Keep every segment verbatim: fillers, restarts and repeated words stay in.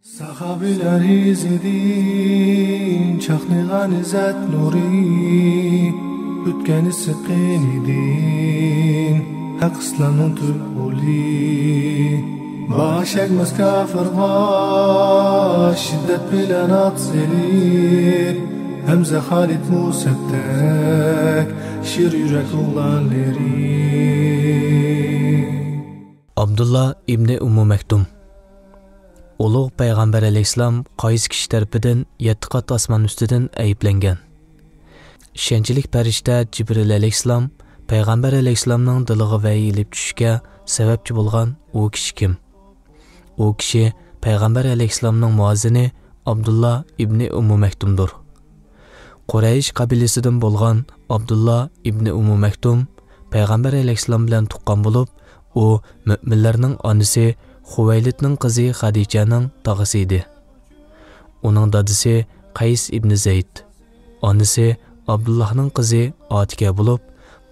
ساخاۋىلەر ئىزىدىن چاقنىغان ئىززەت نۇرى، ئۆتكەن ئىسسىق قېنىدىن ھەق ئىسلامنىڭ تۈپ غولى. باش ئەگمەس كاپىرغا شىددەت بىلەن ئات سېلىپ، ھەمزە خالىد مۇسەپتەك شىر يۈرەك ئوغلانلىرى. ئابدۇللا ئىبنى ئۇممۇ مەكتۇم. ئۇلۇغ پەيغەمبەر ئەلەيھىسسالام قايسى كىشى تەرىپىدىن يەتتە قات ئاسمان ئۈستىدىن ئەيىبلەنگەن؟ ئىشەنچلىك پەرىشتە جىبرىل ئەلەيھىسسالام پەيغەمبەر ئەلەيھىسسالامنىڭ دىلىغا ۋەھىي ئېلىپ چۈشۈشكە سەۋەبچى بولغان ئۇ كىشى كىم؟ ئۇ كىشى پەيغەمبەر ئەلەيھىسسالامنىڭ مۇئەززىنى ئابدۇللا ئىبنى ئۇممۇ مەكتۇمدۇر. قۇرەيش قەبىلىسىدىن بولغان ئابدۇللا ئىبنى ئۇممۇ مەكتۇم پەيغەمبەر ئەلەيھىسسالام بىلەن تۇغقان بولۇپ، ئۇ مۆمىنلەرنىڭ ئانىسى خۇۋەيلىدنىڭ قىزى خەدىچەنىڭ تاغىسى ئىدى. ئۇنىڭ دادىسى قەيس ئىبنى زەيد، ئانىسى ئابدۇللاھنىڭ قىزى ئاتىكە بولۇپ،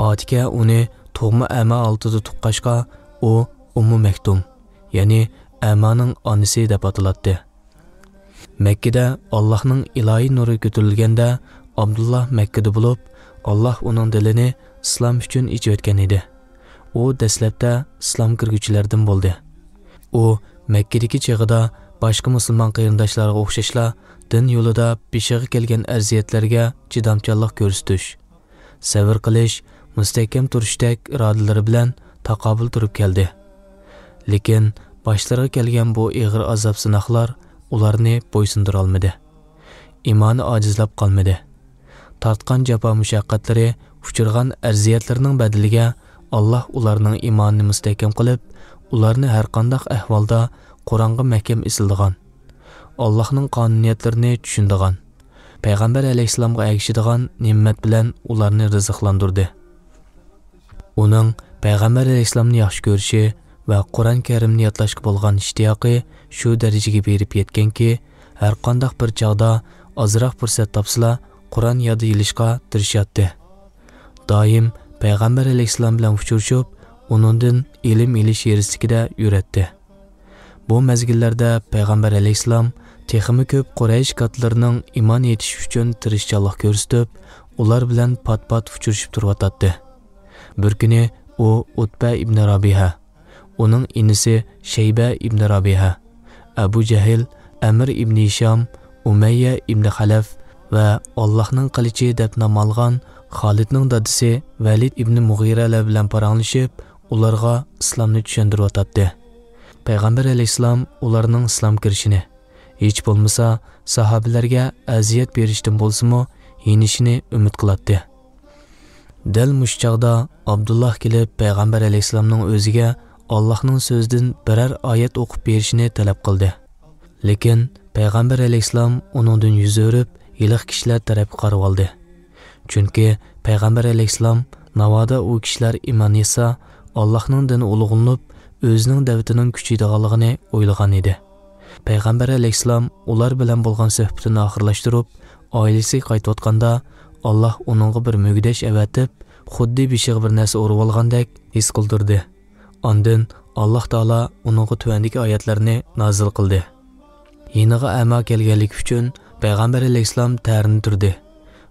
ئاتىكە ئۇنى تۇغما ئەما ھالىتىدە تۇغقاچقا، ئۇ ئۇممۇ مەكتۇم، يەنى ئەمانىڭ ئانىسى دەپ ئاتىلاتتى. مەككىدە ئاللاھنىڭ ئىلاھىي نۇرى كۆتۈرۈلگەندە، ئابدۇللا مەككىدە بولۇپ، ئاللاھ ئۇنىڭ دىلىنى ئىسلام ئۈچۈن ئېچىۋەتكەن ئىدى. ئۇ دەسلەپتە ئىسلام كىرگۈچىلەردىن بولدى. ئۇ مەككىدىكى چېغىدا باشقا مۇسۇلمان قېرىنداشلارغا ئوخشاشلا دىن يولىدا بېشىغا كەلگەن ئەزىيەتلەرگە چىدامچانلىق كۆرسىتىش، سەۋر قىلىش، مۇستەھكەم تۇرۇشتەك ئىرادىلىرى بىلەن تاقابىل تۇرۇپ كەلدى. لېكىن باشلىرىغا كەلگەن بۇ ئېغىر ئازاب-سىناقلار ئۇلارنى بويسۇندۇرالمىدى. ئىمانى ئاجىزلاپ قالمىدى. تارتقان جاپا-مۇشەققەتلىرى، ئۇچرىغان ئەزىيەتلىرىنىڭ بەدىلىگە ئاللاھ ئۇلارنىڭ ئىمانىنى مۇستەھكەم قىلىپ، ئۇلارنى ھەرقانداق ئەھۋالدا قۇرئانغا مەھكەم ئېسىلىدىغان، ئاللاھنىڭ قانۇنىيەتلىرىنى چۈشىنىدىغان، پەيغەمبەر ئەلەيھىسسالامغا ئەگىشىدىغان نېمەت بىلەن ئۇلارنى رىزىقلاندۇردى. ئۇنىڭ پەيغەمبەر ئەلەيھىسسالامنى ياخشى كۆرۈشى ۋە قۇرئان كەرىمنى يادلاشقا بولغان ئىشتىياقى شۇ دەرىجىگە بېرىپ يەتكەنكى، ھەرقانداق بىر چاغدا ئازراق پۇرسەت تاپسىلا، قۇرئان ياد ئېلىشقا تىرىشاتتى. دائىم پەيغەمبەر ئەلەيھىسسالام بىلەن ئۇچرىشىپ، ئۇنىڭدىن ئىلىم ئېلىش ھېرىسلىكىدە يۈرەتتى. بۇ مەزگىللەردە پەيغەمبەر ئەلەيھىسسالام تېخىمۇ كۆپ قۇرەيش كاتىلىرىنىڭ ئىمان ئېيتىشى ئۈچۈن تىرىشچانلىق كۆرسىتىپ، ئۇلار بىلەن پات-پات ئۇچرىشىپ تۇرۇۋاتاتتى. بىر كۈنى ئۇ ئۇتبە ئىبنى رابىھە، ئۇنىڭ ئىنىسى شەيبە ئىبنى رابىھە، ئەبۇ جەھىل، ئەمىر ئىبنى ھىشام، ئۇمەييە ئىبنى خەلەف ۋە ئاللاھنىڭ قىلىچى دەپ نام ئالغان خالىدنىڭ دادىسى ۋەلىد ئىبنى مۇغىرەلەر بىلەن پاراڭلىشىپ، ئۇلارغا ئىسلامنى چۈشەندۈرۈۋاتاتتى. پەيغەمبەر ئەلەيھىسسالام ئۇلارنىڭ ئىسلام كىرىشىنى، ھېچ بولمىسا ساھابىلەرگە ئەزىيەت بېرىشتىن بولسىمۇ يېنىشىنى ئۈمىد قىلاتتى. دەل مۇشۇ چاغدا ئابدۇللاھ كېلىپ، پەيغەمبەر ئەلەيھىسسالامنىڭ ئۆزىگە ئاللاھنىڭ سۆزىدىن بىرەر ئايەت ئوقۇپ بېرىشىنى تەلەپ قىلدى. لېكىن پەيغەمبەر ئەلەيھىسسالام ئۇنىڭدىن يۈز ئۆرۈپ، ھېلىقى كىشىلەر تەرەپكە قارىۋالدى. چۈنكى پەيغەمبەر ئەلەيھىسسالام ناۋادا ئۇ كىشىلەر ئىمان ئېيتسا، ئاللاھنىڭ دىنى ئۇلۇغلىنىپ، ئۆزىنىڭ دەۋىتىنىڭ كۈچىيىدىغانلىقىنى ئويلىغان ئىدى. پەيغەمبەر ئەلەيھىسسالام ئۇلار بىلەن بولغان سۆھبىتىنى ئاخىرلاشتۇرۇپ، ئائىلىسىگە قايتىۋاتقاندا، ئاللاھ ئۇنىڭغا بىر مۈگدەش ئەۋەتىپ، خۇددى بېشىغا بىر نەرسە ئورىۋالغاندەك ھېس قىلدۇردى. ئاندىن ئاللاھ تائالا ئۇنىڭغا تۆۋەندىكى ئايەتلەرنى نازىل قىلدى. يېنىغا ئەما كەلگەنلىكى ئۈچۈن پەيغەمبەر ئەلەيھىسسالام تەرىنى تۈردى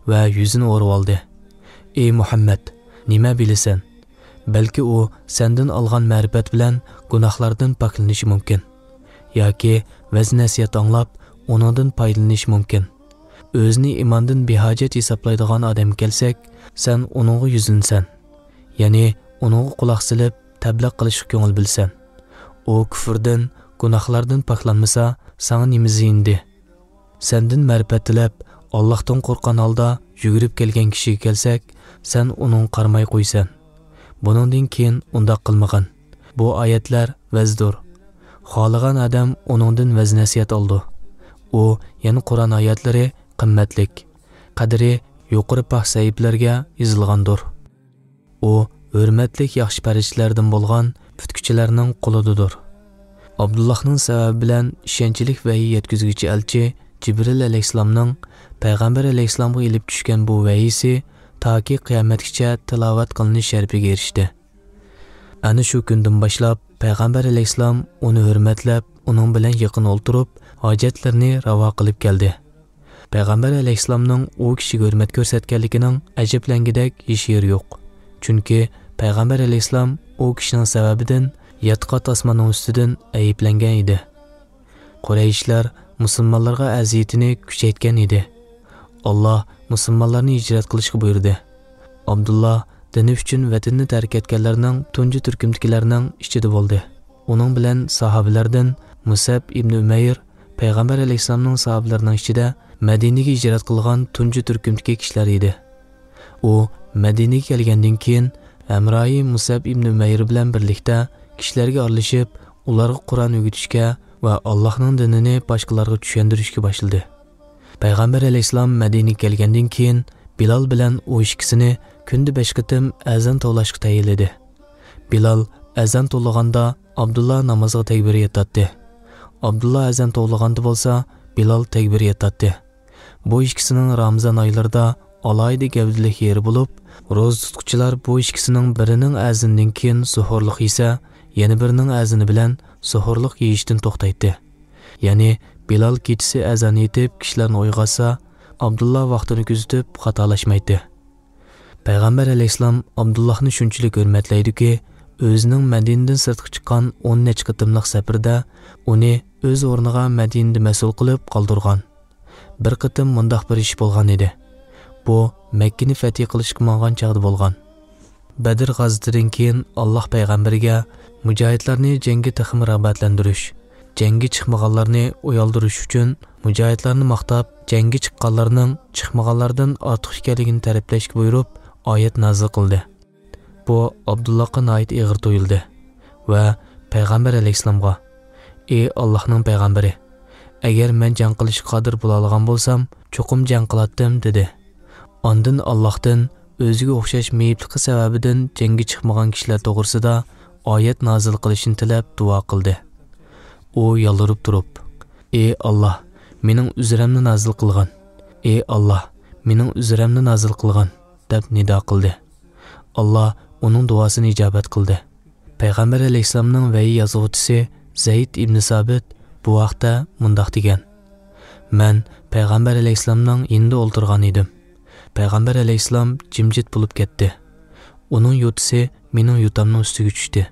ۋە يۈزىنى ئورىۋالدى. ئى مۇھەممەد، نېمە بىلىسەن؟ بەلكى ئۇ سەندىن ئالغان مەرىپەت بىلەن گۇناھلاردىن پاكلىنىشى مۇمكىن. ياكى ۋەز-نەسىھەت ئاڭلاپ، ئۇنىڭدىن پايدىلىنىشى مۇمكىن. ئۆزىنى ئىماندىن بىھاجەت ھېسابلايدىغان ئادەمگە كەلسەك، سەن ئۇنىڭغا يۈزلىنىسەن. يەنى ئۇنىڭغا قۇلاق سېلىپ، تەبلىغ قىلىشقا كۆڭۈل بۆلىسەن. ئۇ كۈفرىدىن، گۇناھلاردىن پاكلانمىسا، ساڭا نېمە زىيىنى؟ سەندىن مەرىپەت تىلەپ، ئاللاھتىن قورققان ھالدا يۈگۈرۈپ كەلگەن كىشىگە كەلسەك، سەن ئۇنىڭغا قارىماي قويىسەن. بۇنىڭدىن كېيىن ئۇنداق قىلمىغىن. بۇ ئايەتلەر ۋەزدۇر. خالىغان ئادەم ئۇنىڭدىن ۋەز-نەسىھەت ئالىدۇ. ئۇ يەنە قۇرئان ئايەتلىرى قىممەتلىك، قەدرى يۇقىرى پاك سەھىپىلەرگە يېزىلغاندۇر. ئۇ ھۆرمەتلىك ياخشى پەرىشتىلەردىن بولغان پۈتكۈچىلەرنىڭ قۇلىدىدۇر. ئابدۇللاھنىڭ سەۋەبى بىلەن ئىشەنچلىك ۋەھىي يەتكۈزگۈچى ئەلچى جىبرىل ئەلەيھىسسالامنىڭ پەيغەمبەر ئەلەيھىسسالامغا ئېلىپ چۈشكەن بۇ ۋەھىيسى تاكى قىيامەتكىچە تىلاۋەت قىلىنىش شەرىپىگە ئېرىشتى. ئەنە شۇ كۈندىن باشلاپ، پەيغەمبەر ئەلەيھىسسالام ئۇنى ھۆرمەتلەپ، ئۇنىڭ بىلەن يېقىن ئولتۇرۇپ، ھاجەتلىرىنى راۋا قىلىپ كەلدى. پەيغەمبەر ئەلەيھىسسالامنىڭ ئۇ كىشىگە ھۆرمەت كۆرسەتكەنلىكىنىڭ ئەجەبلەنگۈدەك ھېچ يېرى يوق. چۈنكى پەيغەمبەر ئەلەيھىسسالام ئۇ كىشىنىڭ سەۋەبىدىن يەتتە قات ئاسماننىڭ ئۈستىدىن ئەيىبلەنگەن ئىدى. قۇرەيشلەر مۇسۇلمانلارغا ئەزىيىتىنى كۈچەيتكەن ئىدى. ئاللا مۇسۇلمانلارنى ھىجرەت قىلىشقا بۇيرۇدى. ئابدۇللا دىنى ئۈچۈن ۋەتىنىنى تەرك ئەتكەنلەرنىڭ تۇنجى تۈركۈمدىكىلەرنىڭ ئىچىدە بولدى. ئۇنىڭ بىلەن ساھابىلەردىن مۇسەب ئىبنى ئۈمەير پەيغەمبەر ئەلەيھىسسالامنىڭ ساھابىلىرىنىڭ ئىچىدە مەدىنىگە ھىجرەت قىلغان تۇنجى تۈركۈمدىكى كىشىلەر ئىدى. ئۇ مەدىنىگە كەلگەندىن كېيىن، ھەمراھى مۇسەب ئىبنى ئۈمەير بىلەن بىرلىكتە كىشىلەرگە ئارىلىشىپ، ئۇلارغا قۇرئان ئۆگىتىشكە ۋە ئاللاھنىڭ دىنىنى باشقىلارغا چۈشەندۈرۈشكە باشلىدى. پەيغەمبەر ئەلەيھىسسالام مەدىنىگە كەلگەندىن كېيىن، بىلال بىلەن ئۇ ئىككىسىنى كۈندە بەش قېتىم ئەزان توۋلاشقا تەيىنلىدى. بىلال ئەزان توۋلىغاندا، ئابدۇللا نامازغا تەكبىر ئېيتاتتى. ئابدۇللا ئەزان توۋلىغاندا بولسا، بىلال تەكبىر ئېيتاتتى. بۇ ئىككىسىنىڭ رامىزان ئايلىرىدا ئالاھىدە گەۋدىلىك يېرى بولۇپ، روزا تۇتقۇچىلار بۇ ئىككىسىنىڭ بىرىنىڭ ئەزىنىدىن كېيىن سوھۇرلۇق يېسە، يەنە بىرىنىڭ ئەزىنى بىلەن سوھۇرلۇق يېيىشتىن توختايتتى. يەنى بىلال كېچىسى ئەزان ئېيتىپ كىشىلەرنى ئويغاتسا، ئابدۇللا ۋاقتىنى كۆزىتىپ خاتالاشمايتتى. پەيغەمبەر ئەلەيھىسسالام ئابدۇللاھنى شۇنچىلىك ھۆرمەتلەيدۇكى، ئۆزىنىڭ مەدىنىدىن سىرتقا چىققان ئون نەچچە قېتىملىق سەپىرىدە ئۇنى ئۆز ئورنىغا مەدىنىدە مەسئۇل قىلىپ قالدۇرغان. بىر قېتىم مۇنداق بىر ئىش بولغان ئىدى. بۇ مەككىنى فەتھى قىلىشقا ماڭغان چاغدا بولغان. بەدر غازىتىدىن كېيىن ئاللاھ پەيغەمبىرىگە مۇجاھىدلارنى جەڭگە تېخىمۇ رىغبەتلەندۈرۈش، جەڭگە چىقمىغانلارنى ئۇيالدۇرۇش ئۈچۈن مۇجاھىدلارنى ماختاپ، جەڭگە چىققانلارنىڭ چىقمىغانلاردىن ئارتۇق ئىكەنلىكىنى تەرىپلەشكە بۇيرۇپ، ئايەت نازىل قىلدى. بۇ ئابدۇللاھقا ناھايىتى ئېغىر تۇيۇلدى ۋە پەيغەمبەر ئەلەيھىسسالامغا، ئى ئاللاھنىڭ پەيغەمبىرى، ئەگەر مەن جەڭ قىلىشقا قادىر بولالىغان بولسام، چوقۇم جەڭ قىلاتتىم، دېدى. ئاندىن ئاللاھتىن ئۆزىگە ئوخشاش مېيىپلىقى سەۋەبىدىن جەڭگە چىقمىغان كىشىلەر توغرىسىدا ئايەت نازىل قىلىشنى تىلەپ دۇئا قىلدى. ئۇ يالۋۇرۇپ تۇرۇپ، ئى ئاللاھ، مېنىڭ ئۈزرەمنى نازىل قىلغىن! ئى ئاللاھ، مېنىڭ ئۈزرەمنى نازىل قىلغىن! دەپ نىدا قىلدى. ئاللاھ ئۇنىڭ دۇئاسىنى ئىجابەت قىلدى. پەيغەمبەر ئەلەيھىسسالامنىڭ ۋەھىي يازغۇچىسى زەيد ئىبنى سابىت بۇ ھەقتە مۇنداق دېگەن: مەن پەيغەمبەر ئەلەيھىسسالامنىڭ يېنىدا ئولتۇرغان ئىدىم. پەيغەمبەر ئەلەيھىسسالام جىمجىت بولۇپ كەتتى. ئۇنىڭ يوتىسى مېنىڭ يوتامنىڭ ئۈستىگە چۈشتى.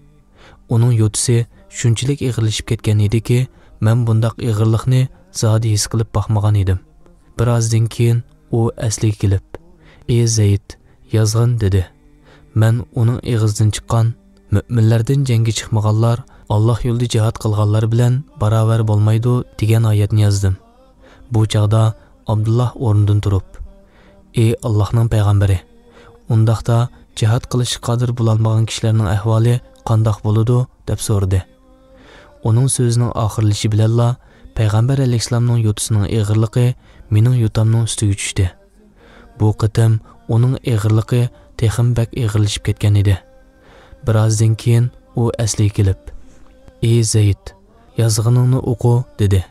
ئۇنىڭ يوتىسى شۇنچىلىك ئېغىرلىشىپ كەتكەن ئىدىكى، مەن بۇنداق ئېغىرلىقنى زادى ھېس قىلىپ باقمىغان ئىدىم. بىر ئازدىن كېيىن ئۇ ئەسلىگە كېلىپ، ئى زەيد، يازغىن، دېدى. مەن ئۇنىڭ ئېغىزىدىن چىققان، مۆمىنلەردىن جەڭگە چىقمىغانلار ئاللاھ يولىدا جىھاد قىلغانلار بىلەن باراۋەر بولمايدۇ، دېگەن ئايەتنى يازدىم. بۇ چاغدا ئابدۇللاھ ئورنىدىن تۇرۇپ، ئى ئاللاھنىڭ پەيغەمبىرى، ئۇنداقتا جىھاد قىلىشقا قادىر بولالمىغان كىشىلەرنىڭ ئەھۋالى قانداق بولىدۇ؟ دەپ سورىدى. ئۇنىڭ سۆزىنىڭ ئاخىرلىشى بىلەنلا پەيغەمبەر ئەلەيھىسسالامنىڭ يوتىسىنىڭ ئېغىرلىقى مېنىڭ يوتامنىڭ ئۈستىگە چۈشتى. بۇ قېتىم ئۇنىڭ ئېغىرلىقى تېخىمۇ بەك ئېغىرلىشىپ كەتكەن ئىدى. بىر ئازدىن كېيىن ئۇ ئەسلىگە كېلىپ، ئى زەيد، يازغىنىڭنى ئوقۇ، دېدى.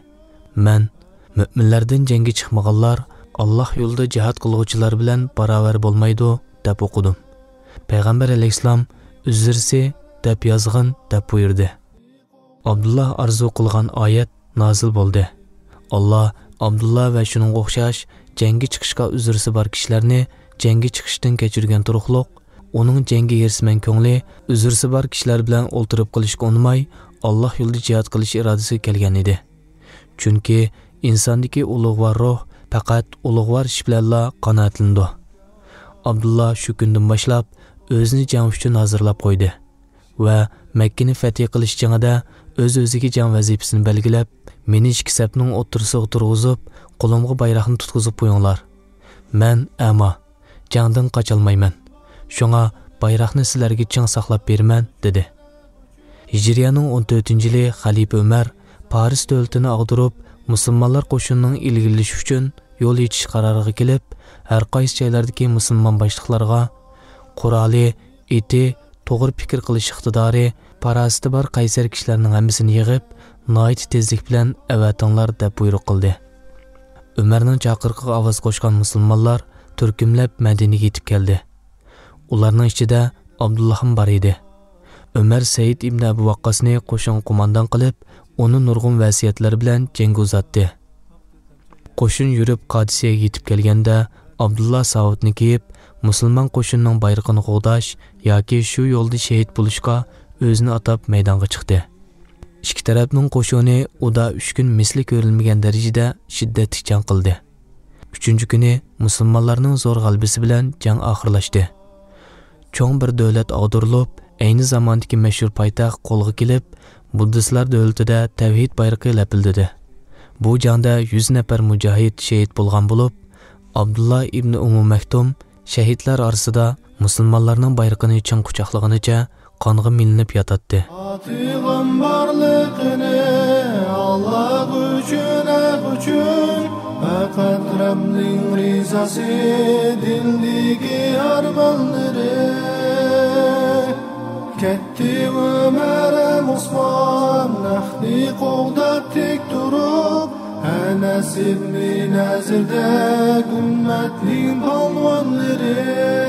مەن، مۆمىنلەردىن جەڭگە چىقمىغانلار ئاللاھ يولىدا جىھاد قىلغۇچىلار بىلەن باراۋەر بولمايدۇ، دەپ ئوقۇدۇم. پەيغەمبەر ئەلەيھىسسالام ئۈزرىسى دەپ يازغىن، دەپ بۇيرۇدى. ئابدۇللا ئارزۇ قىلغان ئايەت نازىل بولدى. ئاللاھ ئابدۇللا ۋە شۇنىڭغا ئوخشاش جەڭگە چىقىشقا ئۈزرىسى بار كىشىلەرنى جەڭگە چىقىشتىن كەچۈرگەن تۇرۇقلۇق، ئۇنىڭ جەڭگە ھېرىسمەن كۆڭلى ئۈزرىسى بار كىشىلەر بىلەن ئولتۇرۇپ قېلىشقا ئۇنىماي، ئاللاھ يولىدا جىھاد قىلىش ئىرادىسىگە كەلگەن ئىدى. چۈنكى ئىنساندىكى ئۇلۇغۋار روھ پەقەت ئۇلۇغۋار ئىش بىلەنلا قانائەتلىنىدۇ. ئابدۇللا شۇ كۈندىن باشلاپ ئۆزىنى جەڭ ئۈچۈن ھازىرلاپ قويدى ۋە مەككىنى فەتھى قىلىش جېڭىدە ئۆز-ئۆزىگە جەڭ ۋەزىپىسىنى بەلگىلەپ، مېنى ئىككى سەپنىڭ ئوتتۇرىسىغا تۇرغۇزۇپ، قولۇمغا بايراقنى تۇتقۇزۇپ قويۇڭلار. مەن ئەما، جەڭدىن قاچالمايمەن. شۇڭا بايراقنى سىلەرگە چىڭ ساقلاپ بېرىمەن، دېدى. ھىجرىيەنىڭ ئون تۆتىنچى يىلى خەلىپە ئۆمەر پارس دۆلىتىنى ئاغدۇرۇپ، مۇسۇلمانلار قوشۇنىنىڭ ئىلگىرىلىشى ئۈچۈن يول ئېچىش قارارىغا كېلىپ، ھەر قايسى جايلاردىكى مۇسۇلمان باشلىقلارغا، قورالى، ئېتى، توغرا پىكىر قىلىش ئىقتىدارى، پاراسىتى بار قەيسەر كىشىلەرنىڭ ھەممىسىنى يىغىپ، ناھايىتى تېزلىك بىلەن ئەۋەتىڭلار، دەپ بۇيرۇق قىلدى. ئۆمەرنىڭ چاقىرىقىغا ئاۋاز قوشقان مۇسۇلمانلار تۈركۈملەپ مەدىنىگە يېتىپ كەلدى. ئۇلارنىڭ ئىچىدە ئابدۇللاھمۇ بار ئىدى. ئۆمەر سەئىد ئىبن ئەبۇ ۋەققاسنى قوشۇنغا قوماندان قىلىپ، ئۇنى نۇرغۇن ۋەسىيەتلەر بىلەن جەڭگە ئۇزاتتى. قوشۇن يۈرۈپ قادىسىيەگە يېتىپ كەلگەندە، ئابدۇللا ساۋۇتنى كىيىپ، مۇسۇلمان قوشۇنىنىڭ بايرىقىنى قوغداش ياكى شۇ يولدا شېھىت بولۇشقا ئۆزىنى ئاتاپ مەيدانغا چىقتى. ئىككى تەرەپنىڭ قوشۇنى ئۇدا ئۈچ كۈن مىسلى كۆرۈلمىگەن دەرىجىدە شىددەتلىك جەڭ قىلدى. ئۈچىنچى كۈنى مۇسۇلمانلارنىڭ زور غەلىبىسى بىلەن جەڭ ئاخىرلاشتى. چوڭ بىر دۆلەت ئاغدۇرۇلۇپ، ئەينى زاماندىكى مەشھۇر پايتەخت قولغا كېلىپ، بۇددىستلار دۆلىتىدە تەۋھىد بايرىقى لەپىلدىدى. بۇ جەڭدە يۈز نەپەر مۇجاھىد شېھىت بولغان بولۇپ، ئابدۇللا ئىبنى ئۇمۇ مەكتۇم شەھىدلەر ئارىسىدا مۇسۇلمانلارنىڭ بايرىقىنى چىڭ قۇچاقلىغىنىچە قانغا مىلىنىپ ياتاتتى. ئاتىغان بارلىقىنى ئاللاھ ئۈچۈن، ھەق ئۈچۈن، پەقەت رەبنىڭ رىزاسى دىلدىكى ئارمانلىرى. كەتتى ئۆمەر ھەم ئوسمان، ھەقنى قوغداپ تىك تۇرۇپ، ئەنەس ئىبنى نەزىردەك ئۈممەتنىڭ پالۋانلىرى.